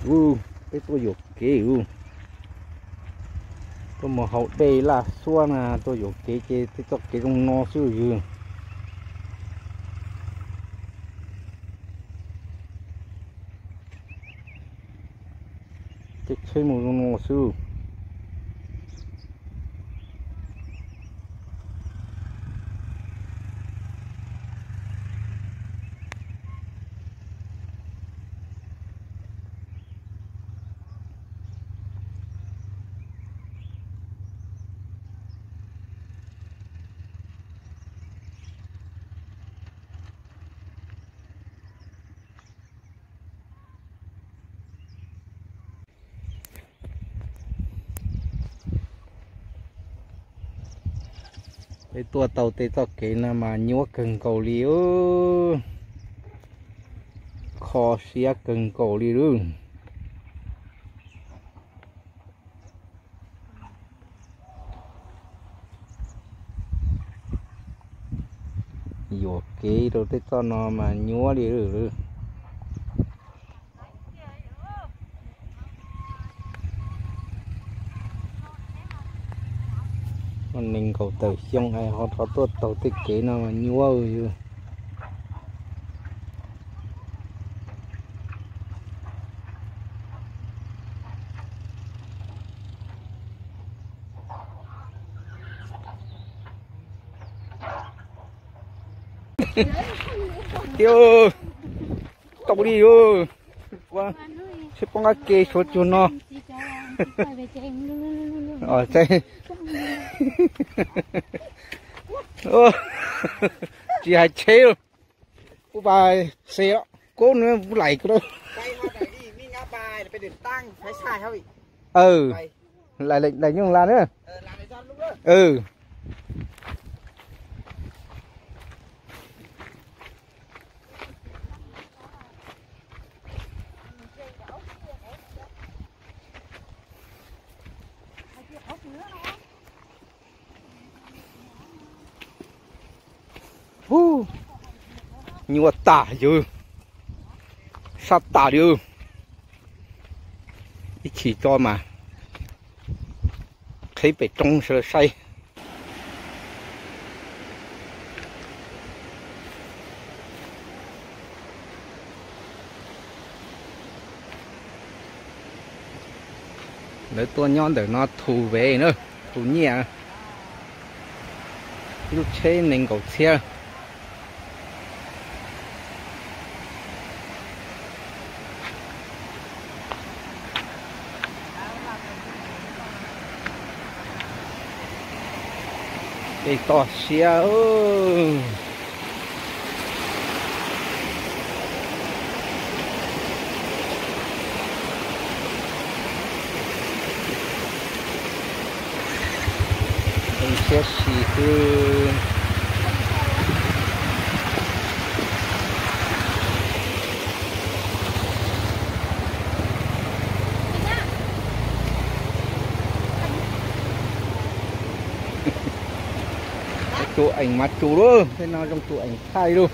Ub, peb tuaj yuam kev ub. Tuaj mus haus dej laj xuab na, tuaj yuam kev ces tej txoj kev zoo no xwb ywg. Tej tsheb mus zoo no xwb. Peb tuaj tau tej txoj kev no mas nyuaj kawg nkaus li, kho siab kawg nkaus li lawm. Yuam kev rau tej txoj no mas nyuaj li lawm. Nees nkaum tawm xyoo es ho rov tuaj taug tej kev no mas nyuaj li. Tau li, tsheb poob qab ke suav tsuag no. Tsis hais tsheb, kuv pas xe, kuv lais ko. Lais nyooj la na. Nyuaj tas yawg, sab tas li. Ib chim tso mas qhib pem roob sawv daws saib. Lawv tuaj nyob ntawm no thu vev na, thu nyiaj, ib lub tsheb nees nkaum txhiab. Tej toj siab. Siab si xwb. Tus eem mas tsus lawm, tej no zoo tus eem thaij lawm.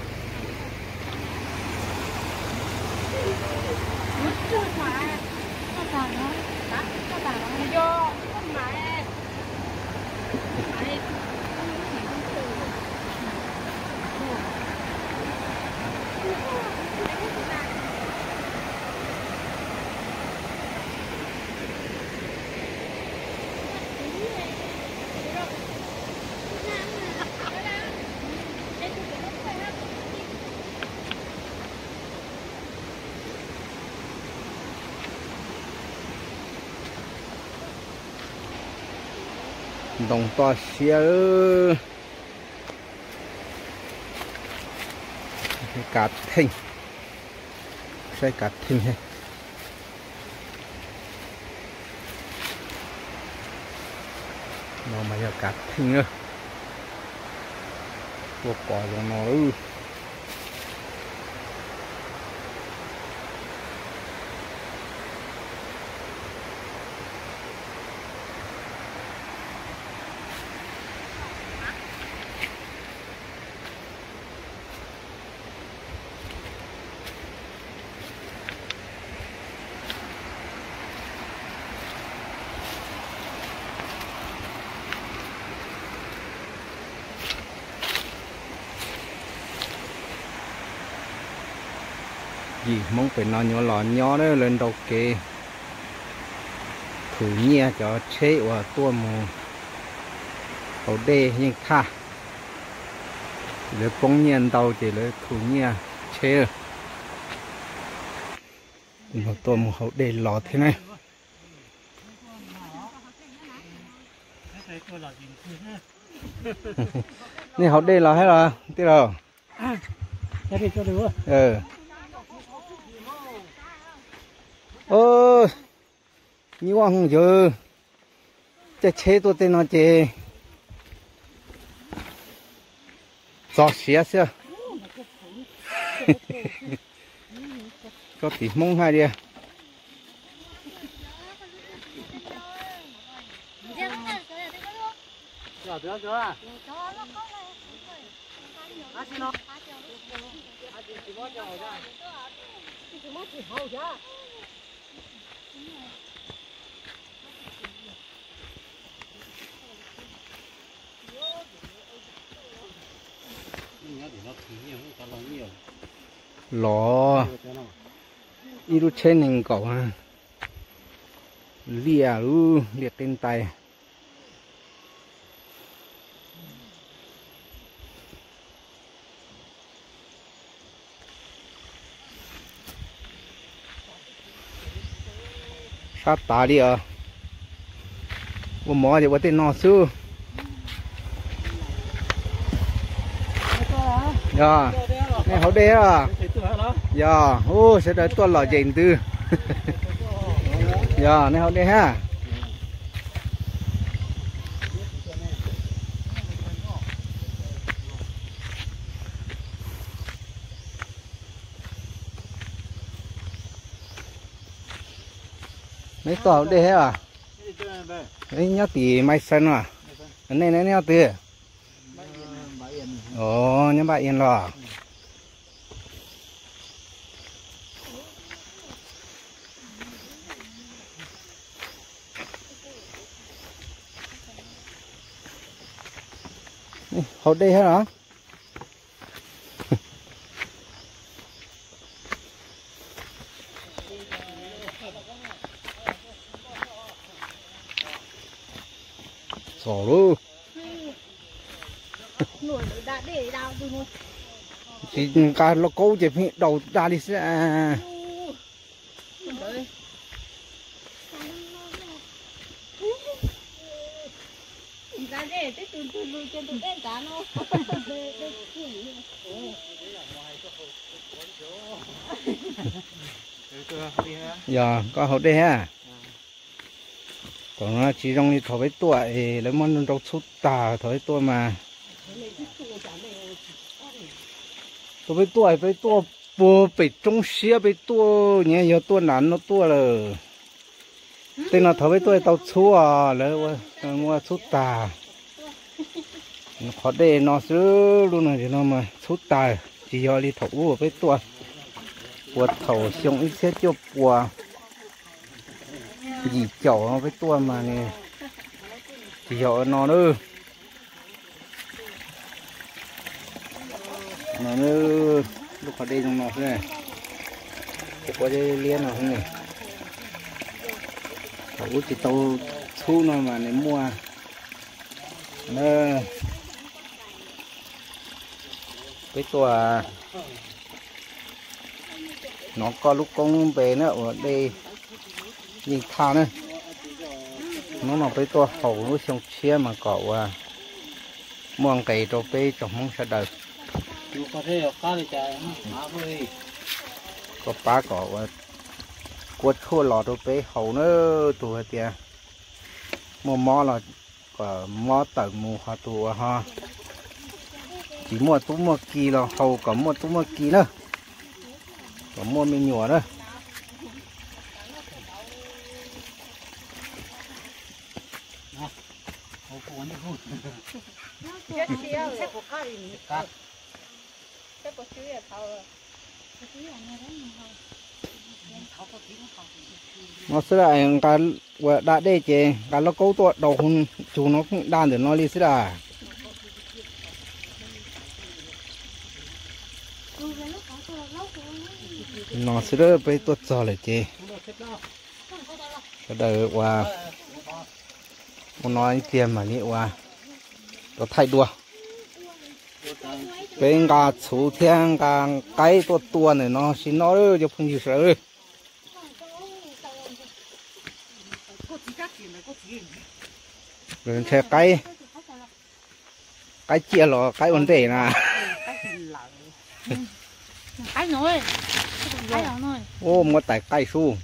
Ntoo toj siab. Kav theej, saib kav theej. No mas yog kav theej na. Tuaj pom zoo no lawm. Yim Hmoob pem no nyuam los nyob na, lawv nrau kev thum nyiaj cov tsheb uas tuaj mus haus dej yeej thaj. Lawv poob nyiaj ntau ces lawv thum nyiaj tsheb, tuaj mus haus dej los thiab na. Nej haus dej los thiab los tij laug? Nyuaj yawg, caij tsheb tuaj tej no ces txog siav xwb. Koj tim Hmoob hais tias los ib lub tsheb nees nkaum, liaj lub liaj qeb ntais. Sab tas li os. Ua mov ces ua tej no xwb. Yog, nej haus dej os? Yog, ub, sawv daws tuaj lom zem ntws. Yog, nej haus dej hab? Neb tuaj haus dej hab os? Nyob tim Mai Xees no. Nej, neb nyob twg? Nyob Npaj Iab los. Haus dej hab los? Txom lauj. Tsis nqa lauj kaub ces pheej daus dag li xwb. Yog koj haus dej hab? Thaum no tsis zoo li thaum peb tuaj es lawv muab nrau txhub tag thaum peb tuaj mas. Thaum peb tuaj peb tuaj puag pem roob siab peb tuaj, nyias yog tuaj nram no tuaj lawm. Tej no thaum peb tuaj tau txhub os, lawv ua txhub tag. Qhov dej no xwb, lub no no mas txhub tag, tsis yog li thaum ub peb tuaj, puag thaum xyoo ib txhiab cuaj puas yim caum peb tuaj mas tsis yog ua no na. No, lub qhov dej zoo no xwb, tsis quav liab no xwb. Thaum ub tsis tau txhub no mas nws muaj na. Peb tuaj hnov koj lub koob lub npe na uas dej yeej thaj na. Hnub no peb tuaj haus lub xyoo tshiab mas kom uas muaj nqis rau peb tsoom Hmoob sawv daws. Koj pab kom uas kua tshuaj los rau peb haus na, tus hais tias muaj mob los kom mob tawm mus, ho tus uas ho tsis muaj tub muaj ki los haus kom muaj tub muaj ki na, kom muaj me nyuam na. No xwb, nqa ua da dej ces nqa lauj kaub tuaj daus hu tsug no pheej da ntawm no li xwb da. No xwb peb tuaj txog lawm ces sawv daws ua ua no ib pliag mam li ua rau thaij dua. Peb nqa txhuv thiab nqa qaib tuaj tua ntawm no sim no cov phooj ywg sawv daws. Ntshai qaib, qaib ciaj los qaib ua ntej na. Ub, muab tais qaib sub.